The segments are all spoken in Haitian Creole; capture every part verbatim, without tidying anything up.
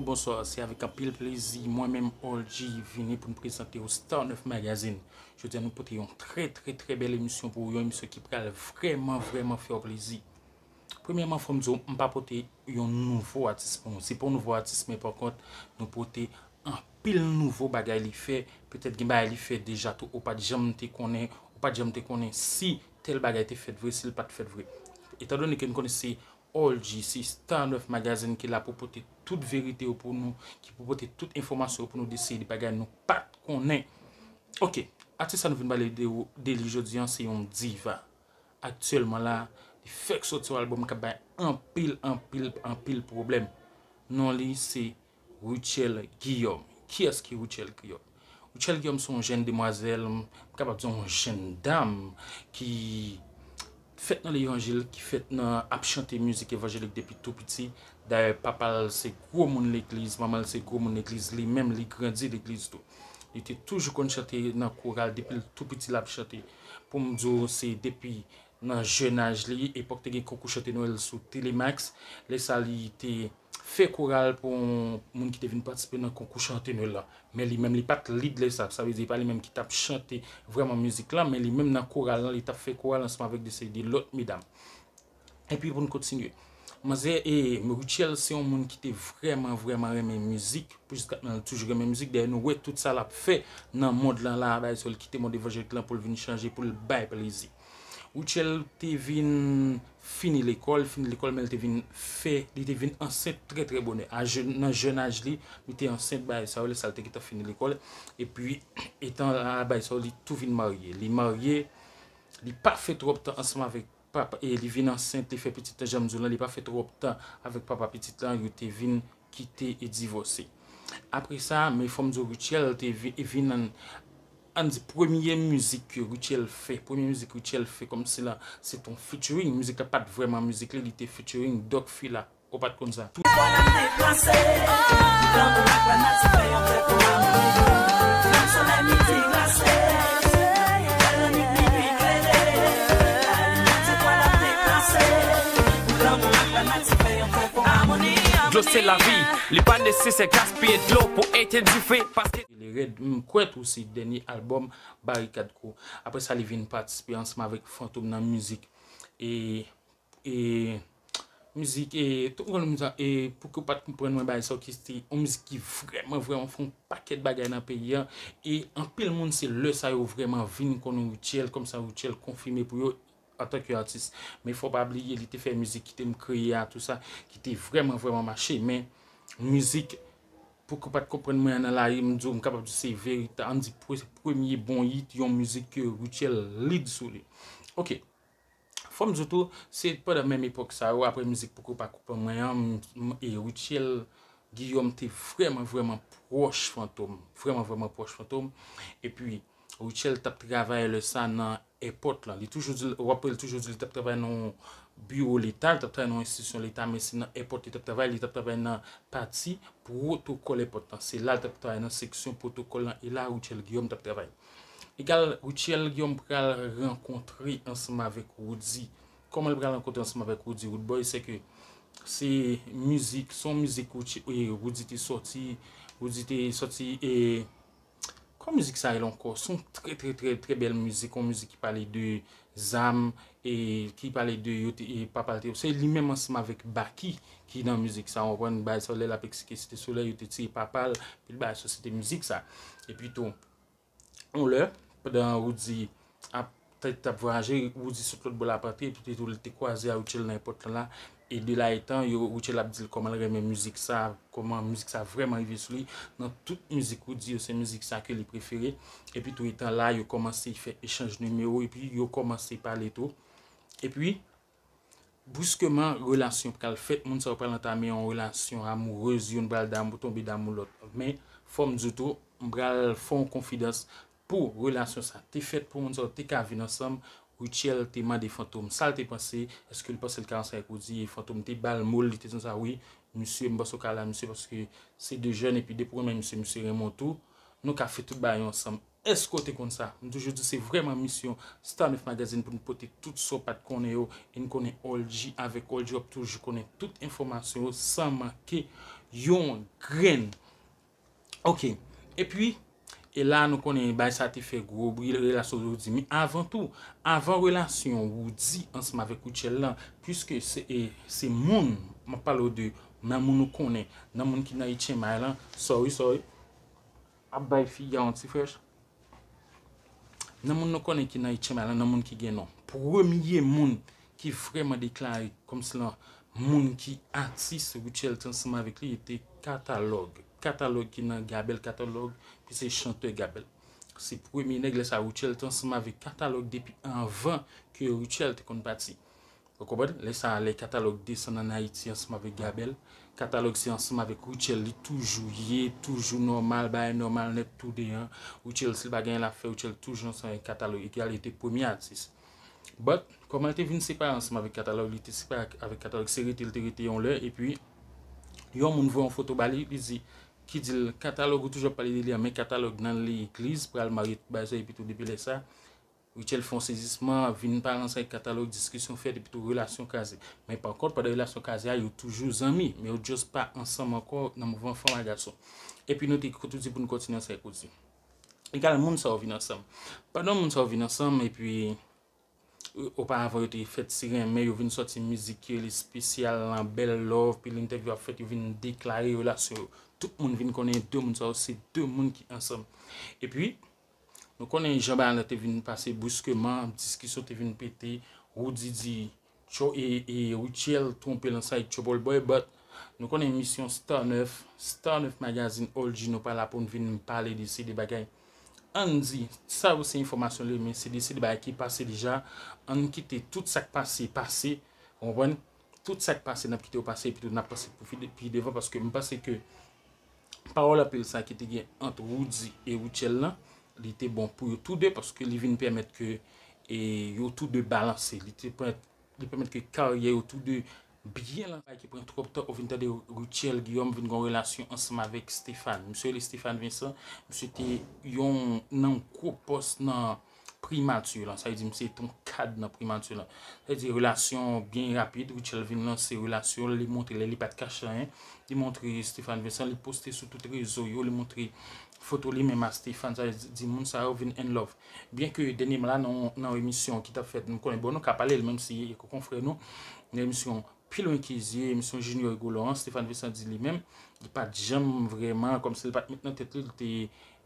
Bonswa, se avèk anpil plezi mwen menm Orji vini pou n prezante w Star nèf Magazine. Jodi a nou pote yon trè trè trè bèl emisyon pou ou, yon emisyon ki pral vrèman vrèman fè w plezi. Premyèman, fò m di w, m pa pote yon nouvo atis pou nou. Se pa yon nouvo atis, men pa kont, nou pote anpil nouvo bagay li fè. Petèt gen bagay li fè deja tou, ou pa t janm te konnen, ou pa t janm te konnen si tèl bagay te fèt vre, si l pa t fèt vre. Etandone ke n konnen se Orji, se Star nèf Magazine ki la pou pote tout verite yo pou nou, ki pou pote tout enfòmasyon yo pou nou de seri de bagay nou pa t konnen. Ok, atis sa nou vin pale de, de li jodi an, se yon diva. Aktyèlman la, li fèk soti yon albòm k ap bay anpil, anpil, anpil pwoblèm. Non li se Rutshelle Guillaume. Kiyès ki Rutshelle Guillaume? Rutshelle Guillaume se yon jèn demwazèl, m kapab di yon jèn dam ki fèt nan levanjil, ki fèt nan ap chante mizik evanjelik depi tou piti. Dayè, papa l se gwo moun legliz, manman l se gwo moun legliz, li menm li grandi legliz tou. Li te toujou konn chante nan koral depi l tou piti l ap chante. Pou m di w, se depi nan jèn aj li, epòk te gen konkou chante Nwèl sou Telemax, lè sa li te fè koral pou yon moun ki te vin patisipe nan konkou chante Nwèl la. Men li menm li pa t lead lè sa, sa vle di e pa li menm ki t ap chante vrèman mizik lan, men li menm nan koral lan, li t ap fè koral ansanm avèk de seri de lòt medam. Epi pou n kontinye. Manzè e Rutshelle se yon moun ki te vrèman, vrèman renmen mizik. Pou jiska prezan, l toujou renmen mizik. Dayè, nou wè tout sa l ap fè nan mond lan la, bay sa l kite mond evanjelik lan pou l vin chanje, pou l bay plezi. Rutshelle te vin fini lekòl, fini lekòl, men l te vin fè, li te vin ansent trè, trè bonè. A jè-, nan jèn aj li, li te ansent, bay sa yo, lè sa l te gentan fini lekòl. Epi, etan la, bay sa yo, li tou vin marye. Li marye, li pa fè twòp tan ansanm avèk papa, e li vin ansent, li fè pitit lan, jan m di w lan, li pa fè twòp tan avèk papa pitit lan, yo te vin kite e divòse. Apre sa, men fò m di w, Rutshelle te vi-, vin an, ann di, premye mizik ke Rutshelle fè, premye mizik Rutshelle fè kòmsi la, se t on featuring, mizik la pa t vrèman mizik li, li te featuring Doc Fila. Ou pa t konn sa? Tout fwa n ap depanse, lanmou ak lanati fè yon fè pou amoni. Nan solèy midi glase, lè lannuit minui klere, lalin ak zetwal ap depanse. Lanmou ak lanati fè yon fè pou amoni. Dlo se lavi, li pa nesesè gaspiye dlo pou etenn dife, paske li rèd, m kwè tou se dènye albòm Barikad Crew. Apre sa, li vin patisipe ansanm avèk Fantom nan mizik. E e mizik, e tout moun konn mizik sa, e pou ki w pa t konprann mwen, bagay sa yo ki se yon mizik ki vrèman, vrèman fè yon pakèt bagay nan peyi a. E anpil moun se lè sa yo vrèman vin konn Rutshelle, kòmsa Rutshelle konfime pou yo antanke atis. Men fò pa bliye, li te fè mizik Kite m kreye a, tou sa, ki te vrèman, vrèman mache. Men mizik, pou ki w pa t konprann mwen an nan lari, m di w, m kapab di se verita, ann di pre-, premye bon hit, yon mizik ke Rutshelle lead sou li. Ok. Fò m di w tou, se pandan menm epòk sa yo, apre mizik Poko Pa Koupe Mwen an, m, m, e Rutshelle Guillaume te vrèman, vrèman pwòch Fantom. Vrèman, vrèman pwòch Fantom. Epi, Rutshelle t ap travay lè sa nan èpòt lan. Li toujou di, w ap wè l toujou di li t ap travay nan yon biwo leta, li t ap travay nan yon enstitisyon leta, men se nan èpòt li t ap travay, li t ap travay nan pati pwotokòl èpòt lan. Se la l t ap travay nan seksyon pwotokòl lan, e la Rutshelle Guillaume t ap travay. Egal, Rutshelle Guillaume pral rankontre ansanm avèk Roody. Kòman l pral rankontre ansanm avèk Roody Roodboy? Se ke se mizik, se yon mizik Roody, e, Roody te sòti, Roody te sòti, e, kòman mizik sa rele ankò? Se yon trè, trè, trè, trè bèl mizik, yon mizik ki pale de zam, e ki pale de yo te, e papa l te, se li menm ansanm avèk Baky ki nan mizik sa, w konprann, bagay sa, lè l ap eksplike Site Solèy, yo te tiye papa l, epi bagay sa, se te mizik sa. Epi tou, yon lè, pandan Roody ap, t, t ap vwayaje, Roody sot lòt bò l ap antre, epi tou li te kwaze a Rutshelle nan èpòt lan la, e de la etan, yo, Rutshelle ap di l kòman l renmen mizik sa, kòman mizik sa vrèman rive sou li. Nan tout mizik Roody yo, se mizik sa ke li prefere. Epi tou etan la, yo kòmanse fè echanj nimewo, epi yo kòmanse pale tou. Epi, briskeman, relasyon pral fèt, moun sa yo pral antame yon relasyon amourez, youn pral damou, tonbe damou lòt. Men, fò m di w tou, m pral fè yon konfidans, pou relasyon sa te fèt, pou moun sa yo te ka vin ansanm, Rutshelle te mande Fantom sa l te panse, èske l panse l ka ansanm avèk Roody, e Fantom te ba l mo l, li te di konsa, wi, misye, m panse w ka la, misye, paske se de jèn, epi depi w renmen misye, misye renmen w tou, nou ka fè tout bagay yo ansanm. Èske w te konn sa? M toujou di se vrèman misyon Star nèf Magazine pou n pote tout sa w pa t konnen yo, e n konnen Orji avèk Orji w ap toujou konnen tout enfòmasyon yo san manke yon grenn. Ok. Epi, e la nou konnen bagay sa te fè gwo bri relasyon Roody. Men avan tou, avan relasyon Roody ansanm avèk Rutshelle lan, puiske se, e, se moun, m ap pale w de nan moun ou konnen, nan moun ki nan H M I lan, sorry, sorry, ap bay figi a yon ti frèch. Nan moun nou konnen ki nan H M I lan, nan moun ki gen non. Premye moun ki vrèman deklare kòmsi lan moun ki atis Rutshelle te ansanm avèk li, e te Katalòg. Katalòg ki nan Gabèl Katalòg, ki se chantè Gabèl. Se premye nèg lè sa Rutshelle te ansanm avèk Katalòg depi anvan ke Rutshelle te konn pati. Ou konprann? Lè sa a, lè Katalòg desann ann Ayiti ansanm avèk Gabèl, Katalòg se ansanm avèk Rutshelle li toujou ye, toujou nòmal, bagay nòmal nèt tou de an. Rutshelle, si l pa gen anyen l ap fè, Rutshelle toujou ansanm avèk Katalòg, egal li te premye atis. But, kòman l te vin separe ansanm avèk Katalòg, li te separe ak, avèk Katalòg, se rete l te rete yon lè, epi yon moun voye yon foto ba li, li di, ki di l, Katalòg ou toujou ap pale de li an, men Katalòg nan legliz, pral marye tout bagay sa, epi tou depi lè sa, Rutshelle fè yon sezisman, vin pale ansanm avèk Katalòg, diskisyon fèt, epi tou relasyon kraze. Men pa kont, pandan relasyon kraze a, yo toujou zanmi, men yo just pa ansanm ankò nan mouvman fanm a gason. Epi nou te kote di pou nou kontinye ansanm avèk Roody. Egal, moun sa yo vin ansanm. Pandan moun sa yo vin ansanm, epi, e, oparavan yo te fè ti renmen, yo vin sòti mizik ki rele Espesyal lan, Bèl Love, pi lentèvyou ap fèt, yo vin deklare relasyon yo. Tout moun vin konnen de moun sa yo, se de moun ki ansanm. Epi, nou konnen jan bagay la te vin pase briskeman, diskisyon te vin pete, Roody di, Cho-, e, e Rutshelle twonpe l ansanm avèk Trouble Boy, but nou konnen emisyon Star nèf, Star nèf Magazine, All G, nou pa la pou n vin pale de se de bagay. Ann di, sa yo se enfòmasyon li, men se de, se de bagay ki pase deja, ann kite tout sa k pase, pase, ou konprann? Tout sa k pase, n ap kite yo pase, epi tou n ap pase pou pi de-, pi devan, paske m panse ke pawòl anpil sa ki te gen ant Roody e Rutshelle lan, li te bon pou yo tou de, paske li vin pèmèt ke, e, yo tou de balanse. Li te pèmèt, li pèmèt ke karyè yo tou de byen lan. Ki pran twòp tan, ou vin tande Rutshelle Guillaume vin gon relasyon ansanm avèk Stéphane. Misye rele Stéphane Vincent, misye te yon nan gwo pòs nan primati lan. Sa vle di, misye te yon kad nan primati lan. Sa vle di, relasyon byen rapid, Rutshelle vin lanse relasyon, li montre lè li pa t kache anyen. Li montre Stéphane Vincent, li poste sou tout rezo yo, li montre foto li menm a Stéphane, sa vle di, moun sa yo vin in love. Byen ke dènyèman la, nan, nan emisyon ki t ap fèt, m konnen, bon, nou ka pale l, menm si e konfrè nou, nan emisyon Pi lwen ke zye, emisyon Junior Rigolo an, Stéphane Vincent di li menm, li pa t janm vrèman, kòmsi li pa t met nan tèt li, li te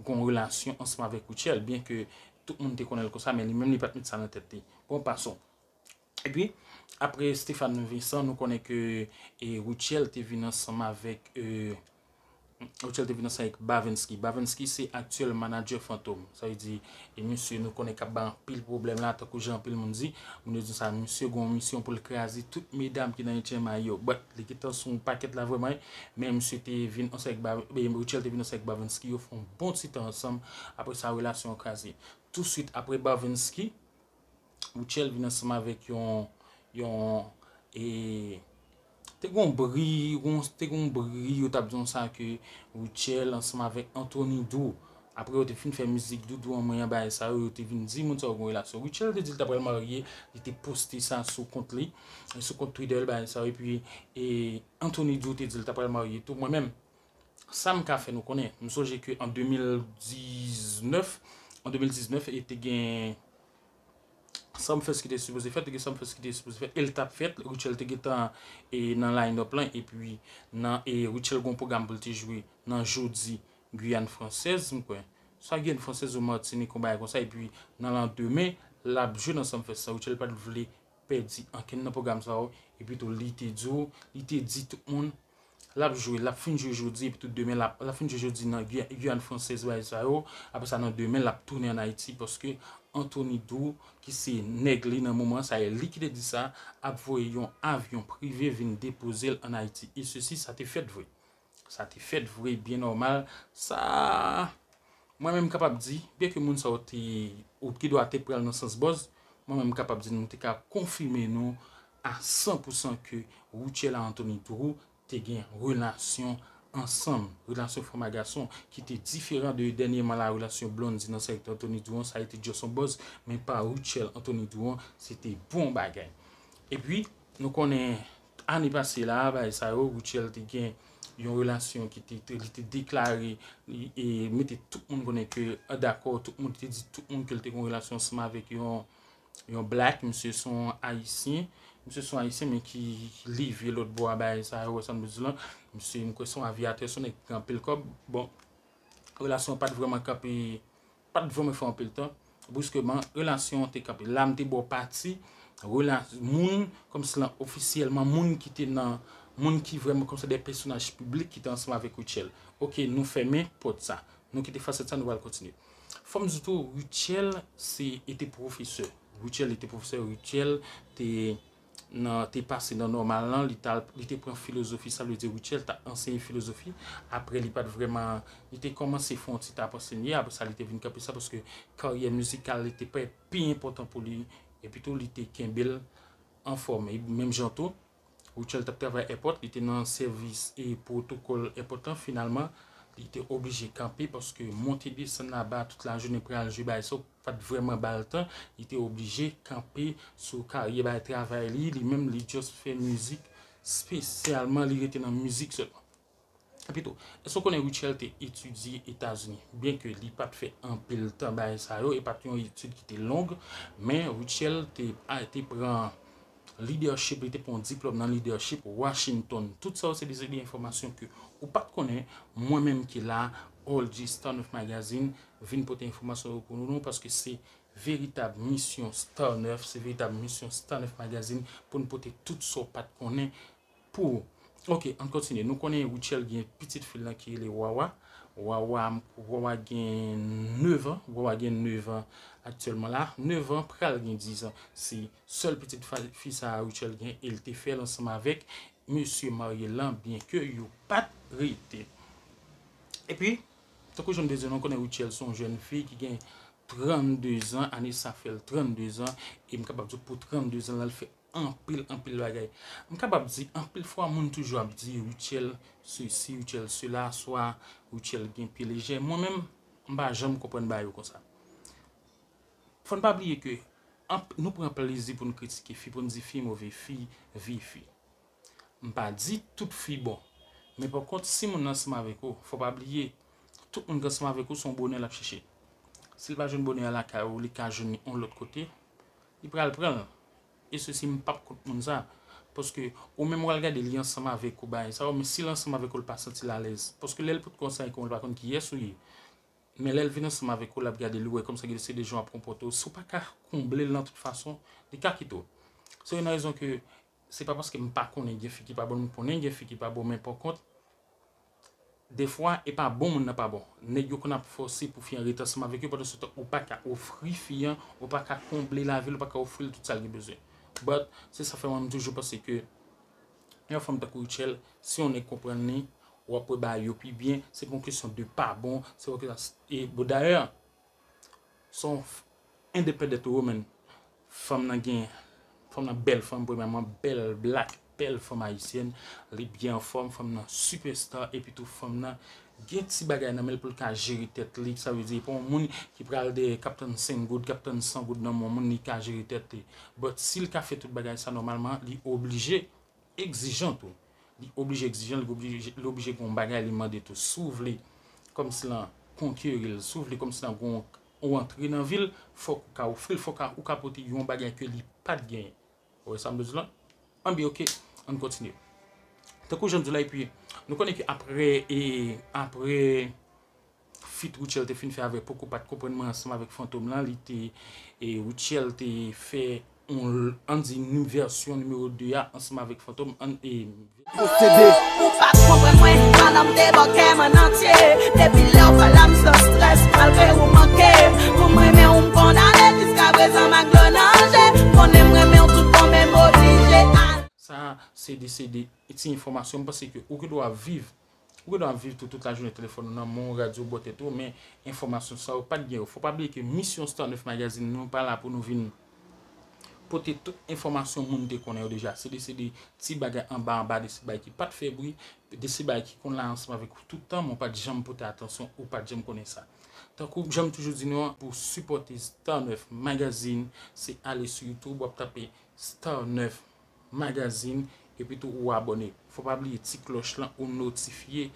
gon relasyon ansanm avèk Rutshelle, byen ke tout moun te konnen l konsa, men li menm li pa t met sa nan tèt li. Bon, passons. Epi, apre Stéphane Vincent, nou konnen ke, e, Rutshelle te vin ansanm avèk, e, Rutshelle te vin ansanm avèk Bavensky. Bavensky se aktyèl manadjè Fantom. Sa vle di, e misye nou konnen k ap bay anpil pwoblèm la, tankou jan anpil moun di, moun yo di sa, misye gon misyon pou l kraze tout medam ki nan H M I yo. But, li gentan sou yon pakèt la vrèman, men misye te vin ansanm avèk Ba-, e, Rutshelle te vin ansanm avèk Bavensky, yo fè yon bon ti tan ansanm. Apre sa, relasyon an kraze. Touswit apre Bavensky, Rutshelle vin ansanm avèk yon, yon, e, te gon bri, gon, te gon bri, yo t ap di konsa ke Rutshelle ansanm avèk Anthony Dou. Apre yo te fin fè mizik Doudou an mwen an bagay sa yo, yo te vin di moun sa yo gon relasyon. Rutshelle te di l ta pral marye, li te poste sa sou kont li, sou kont Twitter l, bagay sa yo, epi, e, Anthony Dou te di l ta pral marye tou. Mwen menm, sa m ka fè nou konnen, m sonje ke an de mil diznèf, an de mil diznèf, e te gen Sumfest ki te sipoze fèt, te gen Sumfest ki te sipoze fèt, e l t ap fèt, Rutshelle te gentan, e, nan line-up lan, epi nan, e, Rutshelle gon pwogram pou l te jwe nan jodi Guyane Française, m kwè. Swa Guyane Française ou Matinik, yon bagay konsa, epi nan landemen, l ap jwe nan Sumfest lan. Rutshelle pa t vle pèdi ankenn nan pwogram sa yo, epi tou li te di w, li te di tout moun, l ap jwe, l ap fin jwe jodi, epi tou demen, l ap, l ap fin jwe jodi nan Guy-, Guyane Française, bagay sa yo. Apre sa, nan demen, l ap tounen ann Ayiti, paske Anthony Dou, ki se nèg li nan moman sa, e li ki te di sa, ap voye yon avyon prive vin depoze l ann Ayiti. E sesi, sa te fèt vre. Sa te fèt vre, byen nòmal. Sa, mwen menm kapab di, byen ke moun sa yo te, ou ki dwa te pran l nan sans buzz, mwen menm kapab di nou te ka konfime nou a san pou san ke Rutshelle a Anthony Dou te gen relasyon ansanm, relasyon fanm a gason, ki te diferan de dènyèman la, relasyon Blondy nan sèk Anthony Dou an, sa rete just yon buzz, men pa Rutshelle Anthony Dou an, se te bon bagay. Epi, nou konnen, ane pase la, bagay sa yo, Rutshelle te gen Yon relasyon ki te, te, li te deklare, li, e mete tout moun konnen ke, a, dakò, tout moun te di tout moun ke l te gen yon relasyon ansanm avèk yon, yon black, misye se yon ayisyen, misye se yon ayisyen, men ki, ki leve lòt bò a bagay sa yo, wè sa m di lan, misye, m kwè se yon aviyatè, se yon nèg ki gen anpil kòb, bon, relasyon pa t vrèman kanpe, pa t vrèman fè anpil tan. Briskeman, relasyon an te kanpe. La, m te ba w pati, rela-, moun, kòmsi lan ofisyèlman, moun ki te nan, moun ki vrèman kòmsi de pèsonaj piblik ki te ansanm avèk Rutshelle. Oke, nou fèmen pòt sa. Nou kite fasèt sa, nou pral kontinye. Fò m di tou, Rutshelle se, e te pwofesè. Rutshelle e te pwofesè, Rutshelle te nan, te pase nan nòmal lan, li t al, li te pran filozofi, sa vle di Rutshelle t ap anseye filozofi. Apre, li pa t vrèman, li te kòmanse fè yon ti t ap ansenye, apre sa, li te vin kanpe sa, paske karyè mizikal li te pi, pi enpòtan pou li, epi tou, li te kenbe l anfòm. E menm jan tou, Rutshelle t ap travay èpòt, li te nan sèvis e pwotokòl èpòt lan, finalman, li te oblije kanpe, paske monte desann laba tout lajounen pral jwe bagay sa, pa t vrèman ba l tan, li te oblije kanpe sou karyè bay travay li, li menm li just fè mizik espesyalman, li rete nan mizik sèlman. Epi tou, èske w konnen Rutshelle te etidye Etazini? Byenke li pa t fè anpil tan bagay sa yo, e pa t yon etid ki te long, men Rutshelle te, a, te pran leadership, li te pran yon diplòm nan leadership Washington. Tout sa yo se de, se de enfòmasyon ke ou pa t konnen, mwen menm ki la, O G Star nèf Magazine, vin pote enfòmasyon yo pou nou, paske se veritab misyon Star nèf, se veritab misyon Star nèf Magazine pou n pote tout sa w pa t konnen pou ou. Oke, ann kontinye. Nou konnen Rutshelle gen pitit fi l lan ki rele Wawa. Wawa, Wawa gen nèf an. Wawa gen nèf an aktyèlman la. Nèf an, pral gen diz an. Se sèl pitit fa-, fi sa a Rutshelle gen e l te fè l ansanm avèk mesye marye l lan, byenke yo pa t rete. Epi, tankou jan m te di nou, konnen Rutshelle se yon jèn fi ki gen trannde zan, ane sa fè l trannde zan, e m kapab di w pou trannde zan lan, l fè anpil, anpil bagay. M kapab di, anpil fwa, moun toujou ap di, Rutshelle sesi, Rutshelle sela, swa Rutshelle gen pye lejè. Mwen menm, m pa janm konprann bagay yo konsa. Fò n pa bliye ke anp-, nou pran plezi pou n kritike fi, pou n di fi move, fi vye fi. M pa di tout fi bon. Men pa kont, si moun nan ansanm avèk ou, fò pa bliye, tout moun ki ansanm avèk ou, se yon bonè l ap chèche. Si l pa jwenn bonè a lakay ou, li ka jwenn li yon lòt kote, li pral pran l. E sesi, m p ap kont moun sa. Paske ou menm w al gade li ansanm avèk ou, bagay sa yo, men si l ansanm avèk ou, l pa santi l alèz. Paske lè l pot konsa, e kòman l pa konn kiyès ou ye. Men lè l vin ansanm avèk ou, l ap gade li, wè kòmsa gen se de jan w ap konpòte w. Si w pa ka konble l nan tout fason, li ka kite w. Se youn nan rezon ke se pa paske m pa konnen gen fi ki pa bon, m konnen gen fi ki pa bon, men pa kont, defwa, e pa bon moun nan pa bon. Nèg yo konn ap fòse pou fi an rete ansanm avèk yo, pandan se tan ou pa ka ofri fi an, ou pa ka konble lavi l, ou pa ka ofri l tout sa l gen bezwen. But, se sa fè mwen, m toujou panse ke yon fanm tankou Rutshelle, si yon nèg konprann li, w ap wè bagay yo pi byen. Se pa yon kesyon de pa bon, se pa yon kesyon, e, bon, dayè, se yon f-, independent woman. Fanm nan gen, fanm nan bèl fanm, premyèman, bèl black, bèl fanm ayisyèn, li byen anfòm, fanm nan superstar, epi tou fanm nan gen ti bagay nan men l pou l ka jere tèt li, sa vle di, e pa yon moun ki pral dèyè, k ap tann senk goud, k ap tann san goud nan men yon moun, li ka jere tèt li. But si l ka fè tout bagay sa nòmalman, li oblije egzijan tou. Li oblije egzijan, li oblije, li oblije gen yon bagay li mande tou. Si w vle kòmsi lan konkeri l, si w vle kòmsi lan gen yon, yon antre nan vi l, fòk ou ka ofri l, fòk ou ka pote yon bagay ke li pa t genyen. Ou wè sa m vle di lan? Anben, oke, ann kontinye. Tankou jan m di w la, epi nou konnen ke apre, e, apre feat Rutshelle te fin fè avèk Poko pa t konprann mwen ansanm avèk Fantom lan, li te, e, Rutshelle te fè yon, ann di, ni-, vèsyon nimewo de a ansanm avèk Fantom, ann, e, posede. Ou pa t konprann mwen, madanm debòkè m an antye. Depi lè w pa la m san strès, malgre ou manke m. Pou m renmen w m kondane, jiskaprezan m ak dlo nan je. Konnen m renmen w tout bon, men m oblije al. Sa se de, se de ti enfòmasyon, m panse ke ou gen dwa viv, ou gen dwa viv tou, tout lajounen telefòn ou nan men w, radyo bò tèt ou, men enfòmasyon sa yo pa t gen yo. Fò pa bliye ke misyon Star nèf Magazine, nou pa la pou nou vin pote tout enfòmasyon moun te konnen yo deja. Se de, se de ti bagay anba anba, de ti bagay ki pa t fè bri, de ti bagay ki konn la ansanm avèk ou tout tan, men w pa t janm pote atansyon, ou pa t janm konnen sa. Tankou jan m toujou di nou an, pou sipòte Star nèf Magazine, se ale sou YouTube, w ap tape Star nèf Magazine, epi tou ou abòne. Fò pa bliye ti klòch lan ou notifye.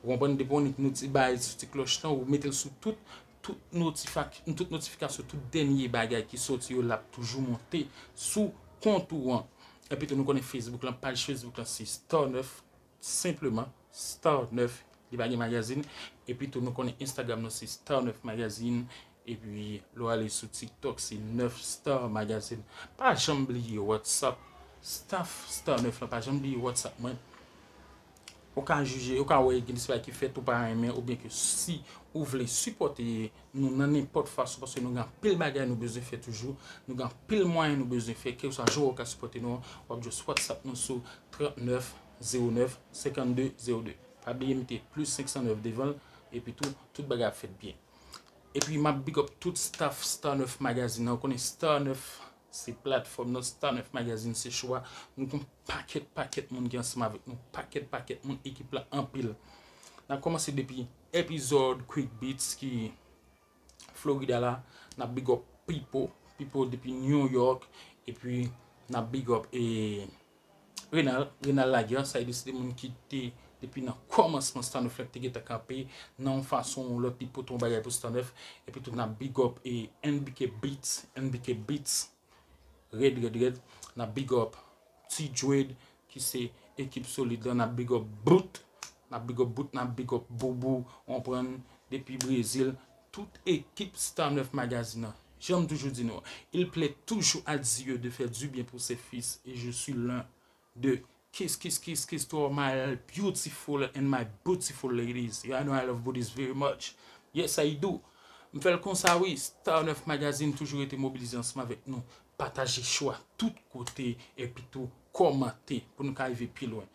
Ou konprann, depi w noti bay sou ti klòch lan, ou mete l sou tout, tout notifak-, tout notifikasyon, tout dènye bagay ki soti yo, l ap toujou monte sou kont ou an. Epi tou nou konnen Facebook lan, paj Facebook lan se Star nèf, senpleman Star nèf, li pa gen magazine. Epi tou nou konnen Instagram nou se Star nèf Magazine. Epi lè w ale sou TikTok se nèf Star Magazine. Pa janm bliye WhatsApp, staff Star nèf lan, pa janm bliye WhatsApp mwen. Ou ka jije, ou ka wè gen de bagay ki fèt ou pa renmen, oubyen ke si ou vle sipòte nou nan nenpòt fason, paske nou gen anpil bagay nou bezwen fè toujou, nou gen anpil mwayen nou bezwen fè, kèlkeswa jan ou ka sipòte nou, w ap just WhatsApp nou sou trant nèf zewo nèf senkant de zewo de. Pa bliye mete plis senk san nèf devan l, epi tou, tout bagay ap fèt byen. Epi m ap big up tout staff Star nèf Magazine nan. Ou konnen Star nèf se platfòm nan, Star nèf Magazine se cho a. Nou gon pakèt, pakèt moun ki ansanm avèk nou. Pakèt, pakèt moun, ekip la anpil. N ap kòmanse depi epizòd Quick Beats ki Florida la. N ap big up Pipo, Pipo depi New York. Epi n ap big up e Renal, Renal Laguerre, sa e de se de moun ki te depi nan kòmansman Star nèf lan ki te gentan kanpe nan yon fason ou lòt, li pote yon bagay pou Star nèf. Epi tou n ap big up e N B K Beats, N B K Beats, red, red, red. N ap big up T Dread ki se ekip solid lan, n ap big up Boot, n ap big up Boot, n ap big up Boubou, ou konprann, depi Brezil. Tout ekip Star nèf Magazine nan. Jan m toujou di nou, il plaît toujours à Dieu de faire du bien pour ses fils, et je suis l'un de kiss, kiss, kiss, kiss to all my beautiful and my beautiful ladies. Y'all know I love booties very much. Yes, I do. M fè l konsa wi, Star nèf Magazine toujou rete mobilize ansanm avèk nou. Pataje cho a tout kote, epi tou kòmante pou nou ka rive pi lwen.